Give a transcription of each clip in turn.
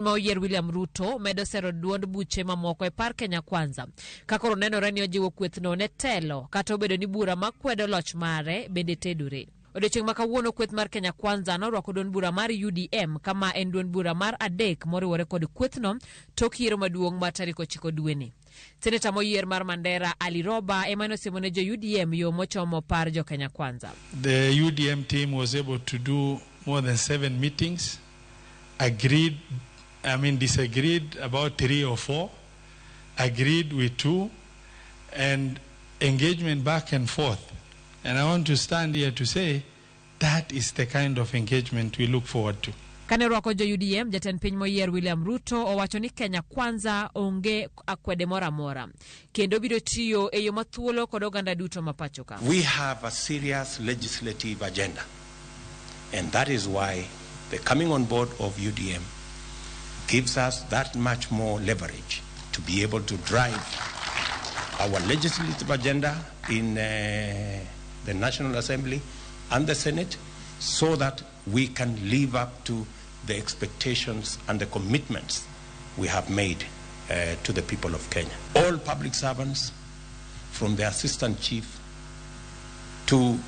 Ma oyier William Ruto medo sero duond buche mamoko e par Kenya Kwanza ka koro nenore ni ojiwo kwethno ne telo kata obedo ni bura makwedo loch mare bende tedore. Odiochieng' ma kawuono kweth mar Kenya Kwanza norwako duond bura mar UDM kama en duond bura mar adek moriwore kod kwethno tok yiero maduong' mar tarik 9 dweni. Seneta moyier mar Mandera Ali Roba ema nosiemo ne jo UDM yo mochomo par jo Kenya Kwanza. The UDM team was able to do more than 7 meetings, agreed, I mean disagreed about 3 or 4, agreed with 2, and engagement back and forth. And I want to stand here to say that is the kind of engagement we look forward to. Kane orwako jo UDM, jatend piny moyier William Ruto owacho ni Kenya Kwanza onge akwede moro amora kendo biro tiyo e yo mathuolo kod oganda duto ma pacho ka. We have a serious legislative agenda, and that is why the coming on board of UDM gives us that much more leverage to be able to drive our legislative agenda in the National Assembly and the Senate so that we can live up to the expectations and the commitments we have made to the people of Kenya. All public servants, from the assistant chief to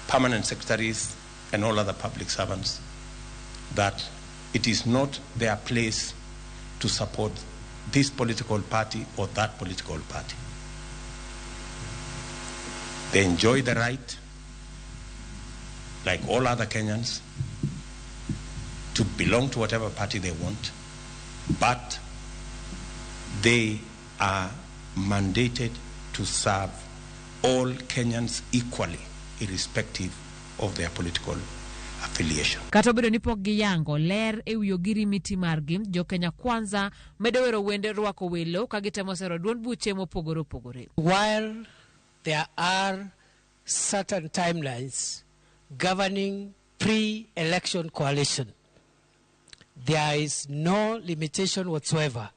permanent secretaries and all other public servants, that it is not their place to support this political party or that political party. They enjoy the right, like all other Kenyans, to belong to whatever party they want, but they are mandated to serve all Kenyans equally, irrespective of their political affiliation. Kata obedo ni pok giyango ler e wi ogirimiti margi, jo Kenya Kwanza medo wero wende rwako welo ka gitemo sero duond buche mopogore opogore. While there are certain timelines governing pre-election coalition, there is no limitation whatsoever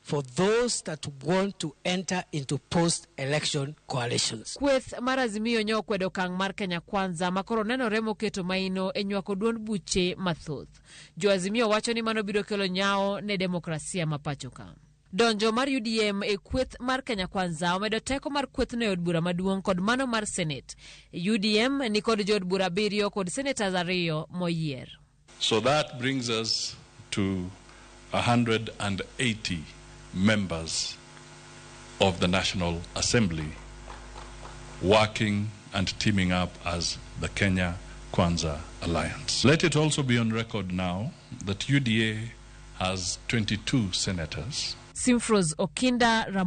for those that want to enter into post-election coalitions. Kweth mar Azimio nyo okwedo okang' mar Kenya Kwanza ma koro nenore moketo maino e nywako duond buche mathoth. Jo Azimio wacho ni mano biro kelo nyawo ne demokrasia ma pacho ka. Donjo mar UDM e kweth mar Kenya Kwanza omedo teko mar kwethno e od bura maduong' kod mano mar Senate. UDM ni kod jood bura 7 kod senators 2 moyier. So that brings us to 180 members of the National Assembly working and teaming up as the Kenya Kwanza Alliance. Let it also be on record now that UDA has 22 senators. Simfros Okinda Ram